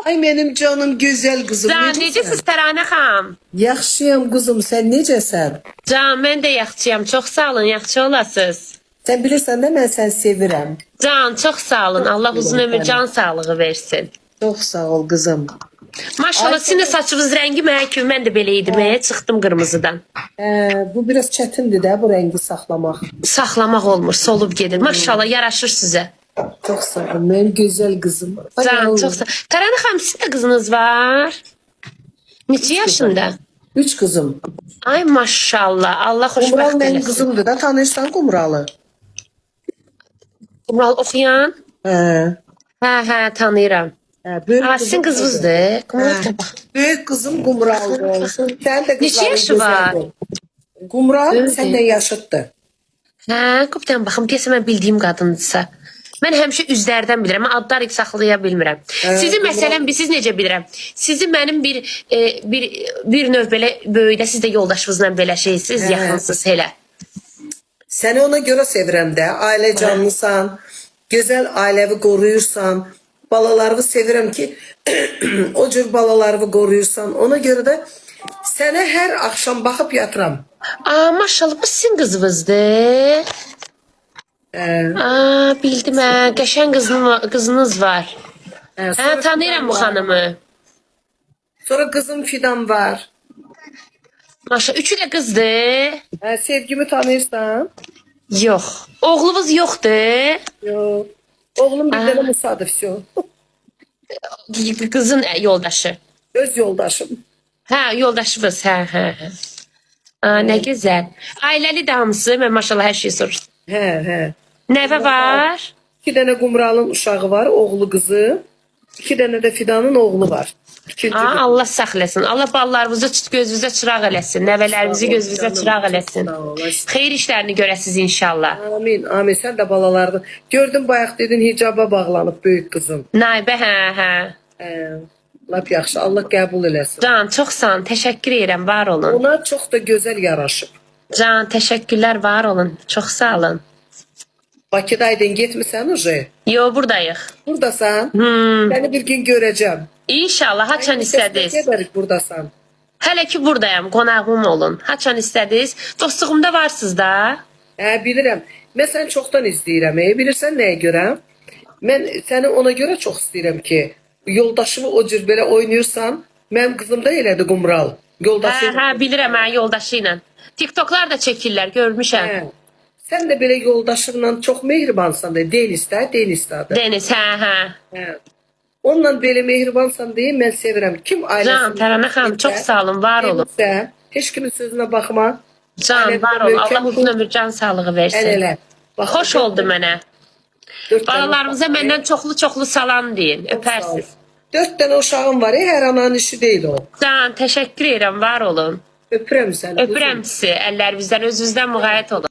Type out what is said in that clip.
Ay mənim canım gözəl qızım. Can, necəsiz Təranə xanım? Yaxşıyam qızım, sən necəsən? Can, mən də yaxşıyam. Çox sağ olun, yaxşı olasınız. Sən bilirsən də mən səni sevirəm. Can, çox sağ olun. Allah uzun ömür, can sağlığı versin. Çox sağ ol qızım. Maşallah, sizin də saçınız rəngi mənə kimi, mən də belə idim. Çıxdım qırmızıdan. Bu biraz çətindir də bu rəngi saxlamaq. Saxlamaq olmur, solub gedir. Maşallah, yaraşır sizə. Çox sağ ol mənim gözəl qızım. Ay, Can, Allah. çox sağ. Təranə xanım, sizin də qızınız var? Neçə yaşında? Üç qızım. Ay maşallah, Allah Qumral xoşbəxt mənim eləsin. qızımdır da, tanıyırsan Qumralı? Qumral oxuyan? Hə. Hə, hə, tanıyıram. Hə, böyük Aa, sizin qızım qızınızdır. Qumral Hə. da bax. Böyük qızım Qumraldır. Sənin də Neçə qızların yaşı var? gözəldir. Qumral Böyükdür. səndən yaşıddır. Hə, qopdan baxım, deyəsən mən bildiyim qadındırsa. Mən həmişə üzlərdən bilirəm, mən adlar saxlaya bilmirəm. Sizi məsələn, siz necə bilirəm? Sizi mənim bir bir bir növ belə böyükdə siz də yoldaşınızla belə şeysiz, Hə. yaxınsınız elə. Səni ona görə sevirəm də. Ailə canlısan, gözəl ailəvi qoruyursan. Balalarını sevirəm ki, o cür balalarını qoruyursan. Ona görə də sənə hər axşam baxıb yatıram. Aa, maşallah, bu sizin qızınızdır. Hə, Aa, bildim hə, qəşəng qızınız var. hə, Hə, sonra tanıyıram bu Fidan var. xanımı. Sonra qızım Fidan var. Maşallah, üçü də qızdır. Hə, sevgimi tanıyırsan? Yox. Oğlunuz yoxdur. Yox. Oğlum bir dənə Musadır, vəsə. Qızın yoldaşı. Öz yoldaşım. Hə, yoldaşınız, hə, hə. hə. Aa, nə gözəl. Ailəli də hamısı, mən maşallah hər şeyi soruşdum. Hə, hə. Nəvə var? İki dənə Qumralın uşağı var, oğlu qızı. İki dənə də Fidanın oğlu var. İkinci Aa, qızı. Allah saxlasın. Allah ballarınızı gözünüzə çıraq eləsin. Nəvələrinizi Sağ ol, gözünüzə canım, çıraq eləsin. sağ ol. Xeyir işlərini görəsiz inşallah. Amin, amin. Sən də balalarını. Gördüm bayaq dedin hicaba bağlanıb böyük qızın. Naibə, hə, hə. Hə, lap yaxşı. Allah qəbul eləsin. Can, çox sağ olun. Təşəkkür edirəm, var olun. Ona çox da gözəl yaraşıb. Can, təşəkkürlər, var olun. Çox sağ olun. Bakıdaydın, getmisən uje. Yo, buradayıq. Buradasan. Hmm. Səni bir gün görəcəm. İnşallah, haçan istədiniz. Gedərik buradasan. Hələ ki buradayam, qonağım olun. Haçan istədiniz. Dostluğumda varsınız da. Hə, bilirəm. Mən səni çoxdan izləyirəm. Bilirsən nəyə görə? Mən səni ona görə çox istəyirəm ki, yoldaşımı o cür belə oynayırsan. Mənim qızım da elədi Qumral. Hə, Yoldaşı. hə, bilirəm hə, yoldaşı ilə. TikToklar da çəkirlər, görmüşəm. Hə. Sən də belə yoldaşınla çox mehribansan da, Denis də, Denis də adı. Deniz, hə, hə. Hə. Onunla belə mehribansan deyə mən sevirəm. Kim ailəsini Can, Tərənə xanım, çox sağ olun, var olun. Sevirsə, heç kimin sözünə baxma. Can, Ailəvi var olun. möhkəm Allah uzun ömür, can sağlığı Əl versin. elə. Bax, Xoş oldu mənə. dörd dənə Balalarımıza uşaq var. məndən çoxlu-çoxlu salam deyin. Çox sağ ol. Öpərsiz. Dörd dənə uşağım var, hər ananın işi deyil o. Can, təşəkkür edirəm, var olun. Öpürəm səni. Öpürəm sizi, əllərinizdən, özünüzdən müğayət olun.